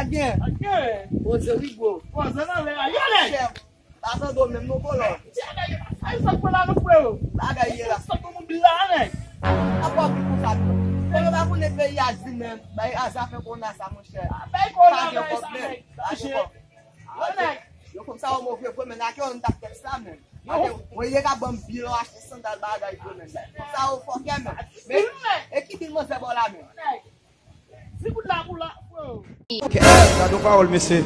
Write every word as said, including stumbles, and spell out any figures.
Gen. Gen. Poze wi, bro. Poze nan lè a. Yo, nèg. Chèf. Pa tande w menm non, kolò. Ti nèg, sa, sa k pran la non, frero? Bagay ye la. Sa k pran moun la, nèg? Apa w konsa tou. Fò yo pa konnen peyi a di menm. Bay a zafè konn a sa, monchè. Bay konn a, bay sa, nèg. Pa gen kòb, nèg. Pa gen kòb. Yo, nèg. Yo konn sa yo move vre, men nan ke yon tap tèks la, men. Mwen ye ka ban m bil, achte sandal bagay vre, men. Sa yo fòkè, men. Men, e ki bil manzè ba w la, men? Nèg. Di kout la pou la, frero. Kè, gade yon pawòl, mesye.